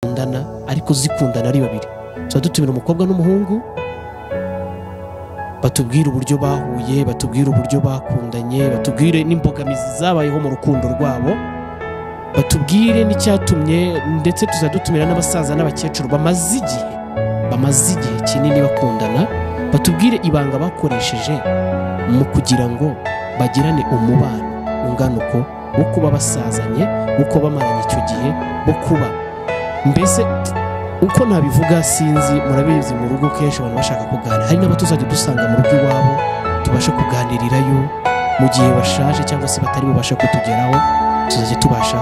Zikundana ariko zikundana ari babiri. Tuba dutumira umukobwa n'umuhungu, batubwire uburyo bahuye, batubwire uburyo bakundanye, batubwire n'imbogamizi zabayeho mu rukundo rwabo, batubwire n'icyatumye. Ndetse tuzadutumira n'abasaza n'abakecuru bamaze igihe kinini bakundana, batubwire ibanga bakoresheje mu kugira ngo bagirane umubano ungana uko, wo kuba basazanye, wo kuba bamaranye icyo gihe, wo kuba mbese uko nabivuga sinzi. Murabizi, mu rugo kenshi abantu bashaka kuganira. Hari n'abo tuzajya dusanga mu rugo iwabo, tubashe kuganirirayo mu gihe bashaje cyangwa se batari bubashe kutugeraho, tuzajya tubasha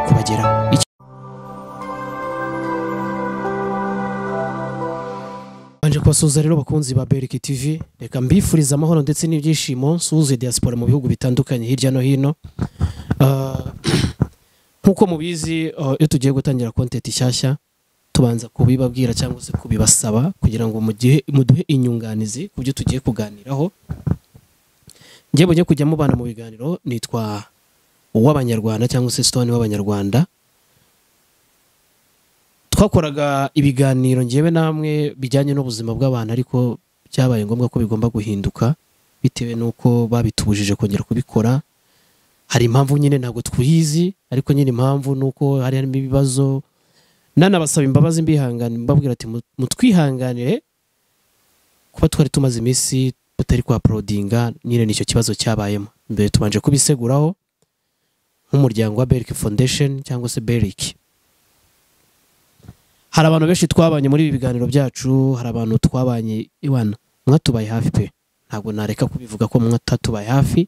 kubageraho. Mbanje kubasuhuza rero, bakunzi ba Beriki TV, reka mbifurize amahoro ndetse n'ibyishimo. Nsuhuze diaspora mu bihugu bitandukanye hirya no hino. Nk'uko mubizi, iyo tugiye gutangira content nshyashya tubanza kubibabwira cyangwa se kubibasaba kugira ngo mugihe muduhe inyunganizi ku byo tugiye kuganiraho. Njye mujye kujya mubana mu biganiro nitwa Uw'Abanyarwanda cyangwa se Stone w'Abanyarwanda. Twakoraga ibiganiro ngewe namwe bijyanye n'ubuzima bw'abantu, ariko byabaye ngombwa ko bigomba guhinduka bitewe n'uko babitubujije kongera kubikora. Hari impamvu nyine ntabwo twizi, ariko nyine impamvu ni uko hari harimo ibibazo. Nanabasaba imbabazi, mbihangane, mbabwira ati mutwihanganire kuba twari tumaze iminsi tutari kwa uploadinga. Nyine nicyo kibazo cyabayemo mbere, tubanje kubiseguraho nk'umuryango wa Beriki Foundation cyangwa se Beriki. Hari abantu benshi twabanye muri ibi biganiro byacu, hari abantu twabanye iwana, mwatubaye hafi pe, ntabwo nareka kubivuga ko mwatatubaye hafi.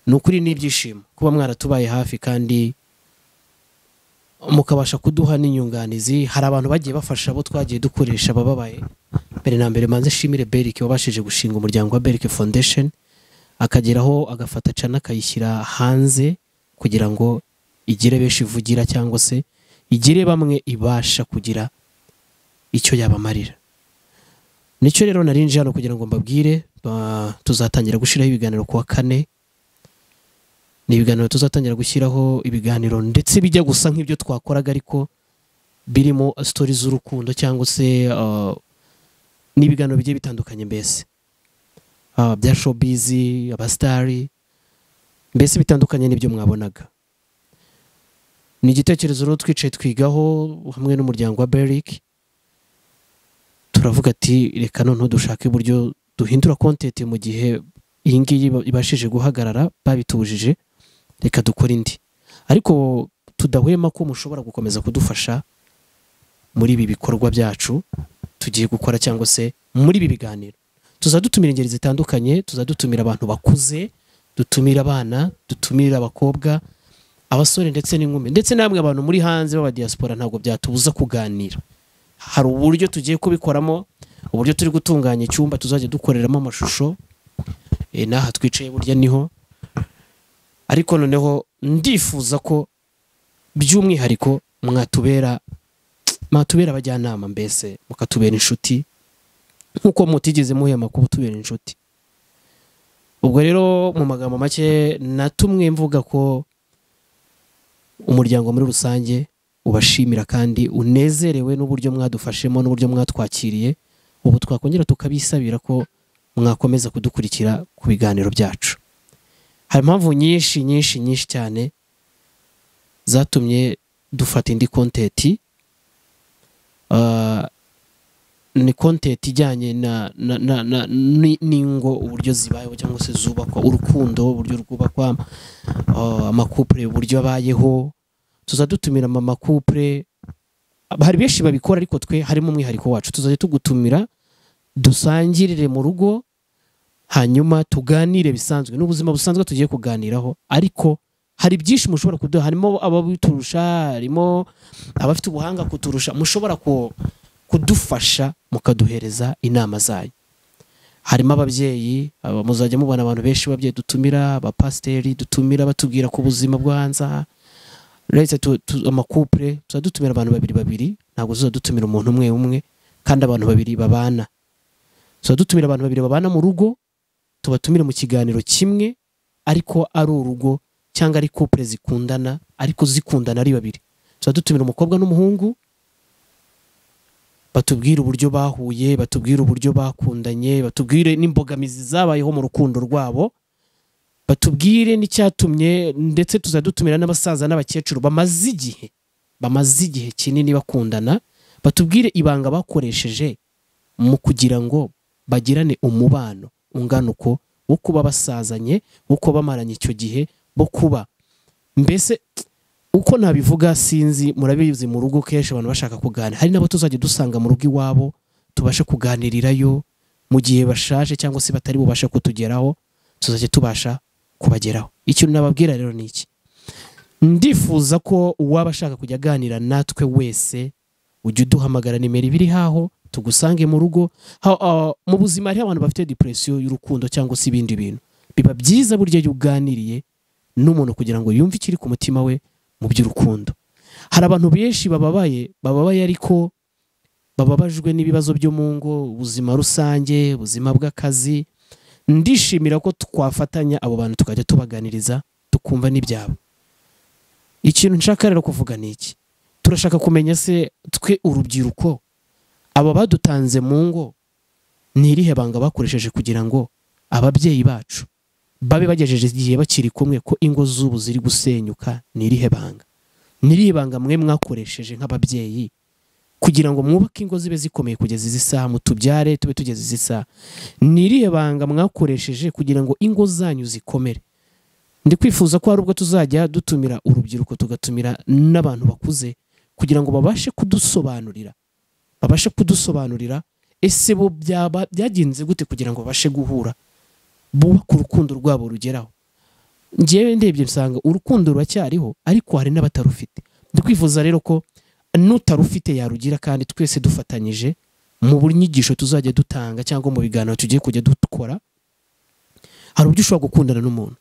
Ni ukuri n'ibyishimo kuba mwaratubaye hafi kandi mukabasha kuduha n'inyunganizi. Hari abantu bagiye bafasha abo twagiye dukoresha abababaye. Mbere na mbere manze nshimire Berike wabashije gushinga umuryango wa Berike Foundation, akageraho agafata channel akayishyira hanze kugira ngo igire benshi ivugira cyangwa se igire bamwe ibasha kugira icyo yabamarira. Nicyo rero narinje hano kugira ngo mbabwire, tuzatangira gushyiraho ibiganiro kuwa kane. Ni ibiganiro tuzatangira gushyiraho, ibiganiro ndetse bijya gusa nk'ibyo twakoraga, ariko birimo story z'urukundo cyangwa se n'ibiganiro bigiye bitandukanye, mbese bya showbiz, abasitari, mbese bitandukanye n'ibyo mwabonaga. Ni igitekerezo rero twicaye twigaho hamwe n'umuryango wa Beric, turavuga ati reka noneho dushake uburyo duhindura content mu gihe iyi ngiyi ibashije guhagarara babitubujije, reka dukore indi, ariko tudahwema ko mushobora gukomeza kudufasha muri ibi bikorwa byacu tugiye gukora cyangwa se muri ibi biganiro. Tuzadutumira ingeri zitandukanye, tuzadutumira abantu bakuze, dutumira abana, dutumira abakobwa, abasore ndetse n'inkumi, ndetse namwe abantu muri hanze b'aba diaspora. Ntabwo byatubuza kuganira. Hari uburyo tugiye kubikoramo, uburyo turi gutunganya icyumba tuzajya dukoreramo amashusho. N'aha twicaye burya niho, ariko noneho ndifuza ko by'umwihariko mwatubera abajyanama, mbese mukatubera inshuti nk'uko mutigeze muhema kuba tubera inshuti. Ubwo rero mu magambo make natumwe mvuga ko umuryango muri rusange ubashimira kandi unezerewe n'uburyo mwadufashemo n'uburyo mwatwakiriye. Ubu twakongera tukabisabira ko mwakomeza kudukurikira ku biganiro byacu. Hari impamvu nyinshi nyinshi nyinshi cyane zatumye dufata indi content. Ni content ijyanye na n'ingo uburyo zibayeho cyangwa se zubakwa, urukundo uburyo rwubakwa, ama couple uburyo abayeho. Tuzadutumira ama couple, hari benshi babikora, ariko twe harimo umwihariko wacu. Tuzajya tugutumira dusangirire mu rugo, hanyuma tuganire bisanzwe n'ubuzima busanzwe tugiye kuganiraho, ariko hari byinshi mushobora kuduha. Harimo ababiturusha, harimo abafite ubuhanga kuturusha, mushobora kudufasha mukaduhereza inama zanyu. Harimo ababyeyi, muzajya mubona abantu benshi b'ababyeyi dutumira, abapasiteri dutumira batubwira ku buzima bwo hanze aha. Uretse ama couple, tuzajya dutumira abantu babiri babiri, ntabwo tuzajya dutumira umuntu umwe umwe. Kandi abantu babiri babana, tuzajya dutumira abantu babiri babana mu rugo, tubatumire mu kiganiro kimwe, ariko ari urugo cyangwa ari couple zikundana, ariko zikundana ari babiri. Tuzajya dutumira umukobwa n'umuhungu. Batubwire uburyo bahuye, batubwire uburyo bakundanye, batubwire n'imbogamizi zabayeho mu rukundo rwabo, batubwire n'icyatumye, ndetse tuzadutumira n'abasaza n'abakecuru bamaze igihe kinini bakundana, batubwire ibanga bakoresheje mu kugira ngo bagirane umubano ungana uko, wo kuba basazanye, wo kuba bamaranye icyo gihe, bo kuba mbese uko nabivuga sinzi, murabizi mu rugo kenshi abantu bashaka kuganira. Hari nabo tuzajya dusanga mu rugo iwabo tubashe kuganirirayo mu gihe bashaje cyangwa se batari bubashe kutugeraho, tuzajya tubasha kubageraho. Ikintu nababwira rero ni iki: ndifuza ko uwaba ashaka kujya aganira natwe wese ujya uduhamagara nimero ibiri haho tugusange mu rugo. Mu buzima hariho abantu bafite depression y'urukundo cyangwa se ibindi bintu. Biba byiza burya iyo uganiriye n'umuntu kugira ngo yumve ikiri ku mutima we mu by'urukundo. Hari abantu benshi bababaye ariko bababajwe n'ibibazo byo mu ngo, ubuzima rusange, ubuzima bw'akazi. Ndishimira ko twafatanya abo bantu tukajya tubaganiriza tukumva n'ibyabo. Ikintu nshaka rero kuvuga ni iki: turashaka kumenya se twe urubyiruko, aba badutanze mu ngo ni irihe banga bakoresheje kugira ngo ababyeyi bacu babe bagejeje igihe bakiri kumwe, ko ingo z'ubu ziri gusenyuka? Ni irihe banga? Ni irihe banga mwe mwakoresheje nk'ababyeyi kugira ngo mwubake ingo zibe zikomeye kugeza izi saha, mutubyare tube tugeze izi saha? Ni irihe banga mwakoresheje kugira ngo ingo zanyu zikomere? Ndi kwifuza ko hari ubwo tuzajya dutumira urubyiruko, tugatumira n'abantu bakuze kugira ngo babashe kudusobanurira ese bo byaba byagenze gute kugira ngo babashe guhura, bubake urukundo rwabo rugeraho. Njyewe ndebye nsanga urukundo ruracyariho, ariko hari n'abatarufite. Ndi kwifuza rero ko n'utarufite yarugira, kandi twese dufatanyije mu buri nyigisho tuzajya dutanga cyangwa mu biganiro tugiye kujya dukora. Hari uburyo ushobora gukundana n'umuntu,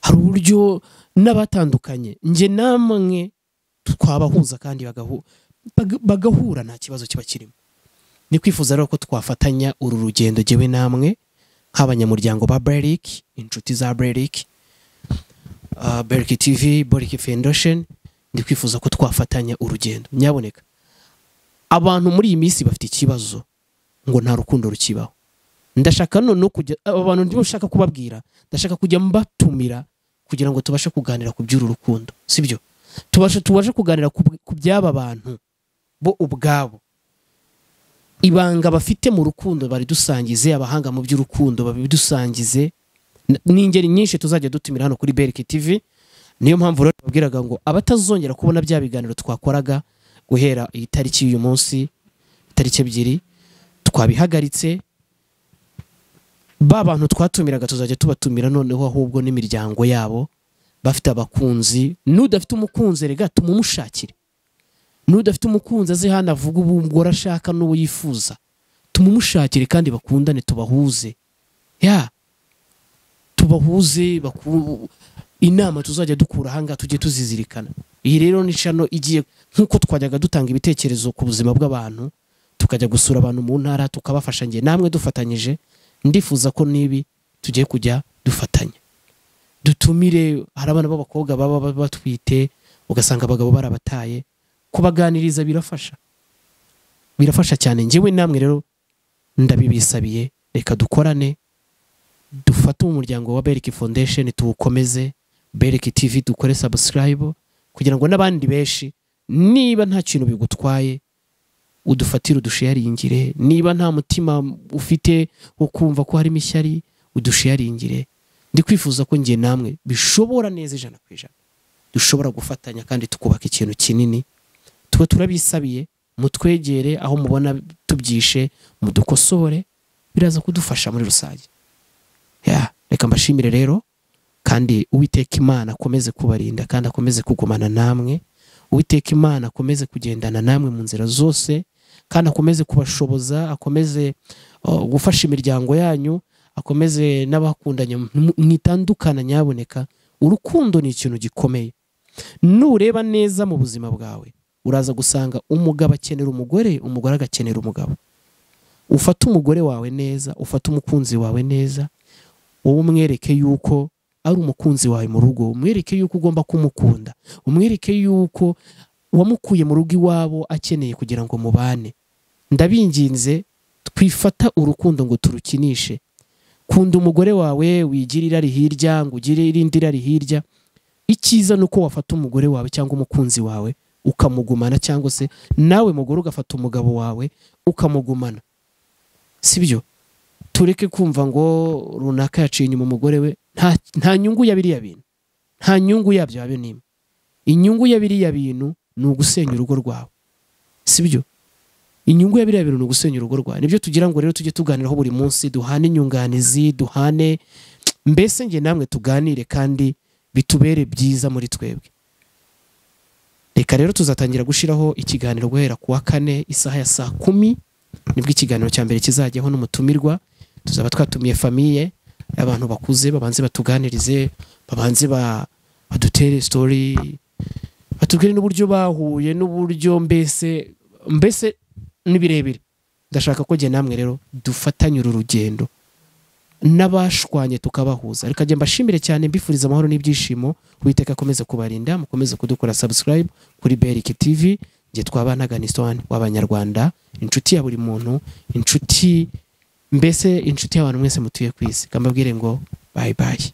hari uburyo n'abatandukanye, njye namwe twabahuza kandi bagahura, nta kibazo kiba kirimo. Ni kwifuza rero ko twafatanya uru rugendo jyewe namwe nk'abanyamuryango ba Berike, inshuti za Berike, Berike TV, Berike Foundation. Ndi kwifuza ko twafatanya urugendo. Nyaboneka, abantu muri iyi minsi bafite ikibazo ngo nta rukundo rukibaho. Ndashaka none kujya abantu ndimo nshaka kubabwira, ndashaka kujya mbatumira kugira ngo tubashe kuganira ku by'uru rukundo, sibyo? Tubashe kuganira ku by'aba bantu bo ubwabo, ibanga bafite mu rukundo bari dusangize, abahanga mu by'urukundo babidusangize. N'ingeri nyinshi tuzajya dutumira hano kuri Berike TV. Niyo mpamvu rero babwiraga ngo abatazongera kubona bya biganiro twakoraga guhera iyi tariki y'uyu munsi, tariki 2, twabihagaritse. Ba bantu twatumiraga tuzajya tubatumira noneho ahubwo n'imiryango yabo bafite abakunzi. N'udafite umukunzi rega tumumushakire, n'udafite umukunzi aze hano avuga ubwo arashaka n'uwo yifuza, tumumushakire kandi bakundane, tubahuze. Ya tubahuze, inama tuzajya dukura hanga tujye tuzizirikana. Iyi rero ni channel igiye, nkuko twajyaga dutanga ibitekerezo ku buzima bw'abantu, tukajya gusura abantu mu ntara tukabafasha, nge namwe dufatanyije. Ndifuza ko nibi tugiye kujya dufatanya, dutumire. Hari abana b'abakobwa baba batwite ugasanga abagabo barabataye, kubaganiriza birafasha, birafasha cyane. Njyewe namwe rero ndabibisabiye, reka dukorane, dufate umuryango wa Berike Foundation tuwukomeze, Berike TV dukore subscribe kugira ngo n'abandi benshi, niba nta kintu bigutwaye udufatire udusharingire, niba nta mutima ufite wo kumva ko harimo ishyari udusharingire. Ndi kwifuza ko ngiye namwe bishobora neza 100% dushobora gufatanya kandi tukubaka ikintu kinini. Tuba turabisabiye, mutwegere aho mubona tubyishe, mudukosore, biraza kudufasha muri rusange. Ya, reka mbashimire rero, kandi Uwiteka Imana akomeze kubarinda kandi akomeze kugumana namwe. Uwiteka Imana akomeze kugendana namwe mu nzira zose, kandi akomeze kubashoboza, akomeze gufasha imiryango yanyu, akomeze n'abakundanye mwitandukana. Nyaboneka, urukundo ni ikintu gikomeye. Nureba neza mu buzima bwawe uraza gusanga umugabo akenera umugore, umugore agakenera umugabo. Ufate umugore wawe neza, ufate umukunzi wawe neza, wowe umwereke yuko ari umukunzi wawe mu rugo, umwereke yuko ugomba kumukunda, umwereke yuko wamukuye mu rugo iwabo akeneye kugira ngo mubane. Ndabinginze, twifata urukundo ngo turukinishe. Kunda umugore wawe, wigire irari hirya, ngo ugire irindi rari hirya. Icyiza ni uko wafata umugore wawe cyangwa umukunzi wawe ukamugumana, cyangwa se nawe mugore ugafata umugabo wawe ukamugumana, sibyo? Tureke kumva ngo runaka yaciye inyuma umugore we. Nta nyungu ya biriya bintu, nta nyungu yabyo habe n'imwe. Inyungu ya biriya bintu ni ugusenya urugo rwawe, sibyo? Inyungu ya biriya bintu ni ugusenya urugo rwawe. Nibyo tugira ngo rero tujye tuganiraho buri munsi, duhane inyunganizi, duhane mbese njye namwe tuganire kandi bitubere byiza muri twebwe. Reka rero tuzatangira gushiraho ikiganiro guhera kuwa kane isaha ya saa 10, nibwo ikiganiro cya mbere kizajyaho n'umutumirwa. Tuzaba twatumiye famille, abantu bakuze, babanze batuganirize, babanze badutere story, batubwire n'uburyo bahuye, n'uburyo mbese n'ibirebire. Ndashaka ko jye namwe rero dufatanye uru rugendo, n'abashwanye tukabahuza. Reka njye mbashimire cyane, mbifuriza amahoro n'ibyishimo. Uwiteka akomeze kubarinda, mukomeze kudukora subscribe kuri Berike TV. Njye twabanaga ni Stone w'Abanyarwanda, inshuti ya buri muntu, inshuti mbese inshuti y'abantu mwese mutuye ku isi. Kambabwire ngo bye bye.